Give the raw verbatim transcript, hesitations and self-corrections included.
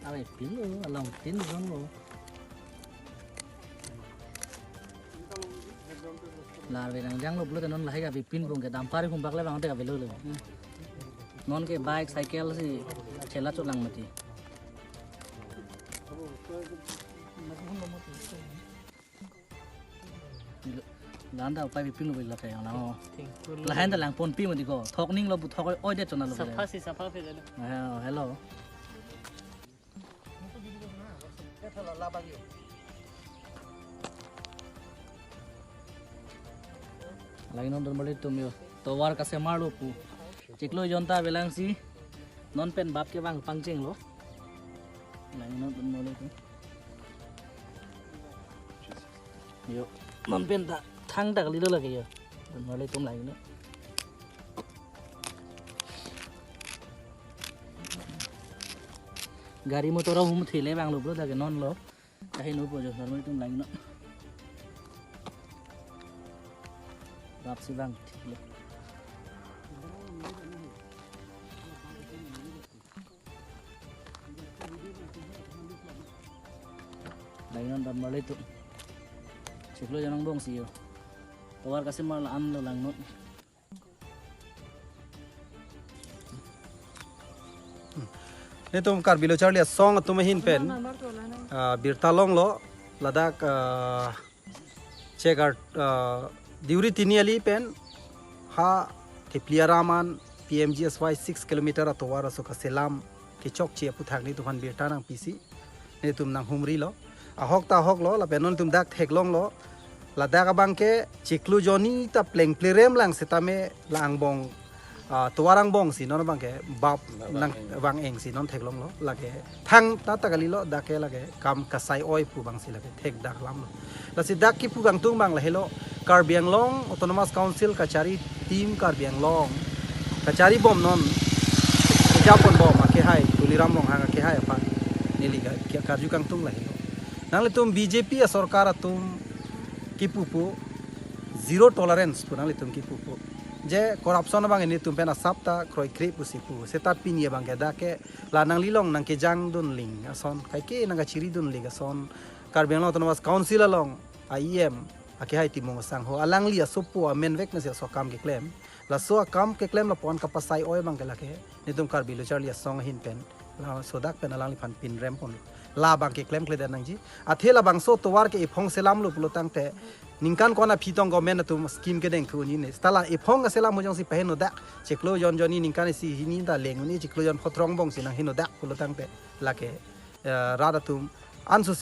Ave pin lo, along pin lo lo. Lar ve nang jang lo pulote non lahai ka ave pin bung ke dumper humpak le bang te ave lo lo. Non ke bike, cycle si chela chot lang mati. Landa upai ave pin lo bila kayo na. Lahen ta lang ponpi mati ko. Thok ning lo bu thok oi det chona lo. Sapha si sapha phe lo. Ah, hello. Lagi non don balik tum yo. Tovar kasemar lo pu. Chiklo jonta avelang si. Non pen bap ke bang pangcheng lo. Lagi non don balik tum. Yo. Non pen ta thang ta kali lo lagi yo. Don balik tum lagi non. Gari motor ahum thile bang lo bro, dak non lo. Kahin upo jo, normal tum lang no. Rap si bang thik lo. Lang non dan malai tu. Chiklo janang bong si yo. Tovar kasemar la-an lo lang non. Netum Karbi Lo Charli Asong atum ahin pen, ah, birta longlo, ladak, ah, chegar, ah, Deuri Tiniali pen ha Thepliaram an P M G S Y six kilometer atovar aso kaselam kechokche aphuthak netum aphan birta nangpisi. Netum nanghumrilo. Ahok ta ahok lo, lapen non netum dak theklonglo. Ladak abang ke chiklo jonni ta pleng plerem lang setame la angbong, ah, tovar angbong si non abang ke bap nang vang eng si non theklonglo. Lake thang ta ta kali lo, dak ke lake kam kasai oi pu bang si lake thek dak lam lo. Lasi dak kipu kangtung bang lahelo, Karbi Anglong Autonomous Council kachari team Karbi Anglong kachari bom non, kejapon bom akehai Tuliram Ronghang akehai aphan neli ka, ka, karju kangtung lahelo. Nanglitum B J P asorkar atum kipu pu zero tolerance pu nanglitum kipu pu. Je corruption abang netum pen asap ta kroikre pusi pu. Seta pini abang ke dak ke la nanglilong nangkejang dun ling ason, kaike nangkachiri dun ling ason. Karbi Anglong Autonomous Council along a E M akehai Timung Sangho alangli asopo amen vek nasi aso akam keklem. Laso akam keklem lapu-an kapasai oi abang ke lake netum Karbi Lo Charli Asong ahin pen, laso dak pen alangliphan pinrem pon. La abang ke klemkledet nangji. Athe labangso tovar ke ephong selam lo pulo tangte ningkan ko-an aphi tong government atum scheme kedeng thu un-e ne. Seta la ephong kaselam hu jongsi paheno dak. Chiklo jon jonni ningkan isi hini ta leng un-e, chiklo jon pho throng bong si nangheno dak pulo tangte lake, eh, rat atum ansu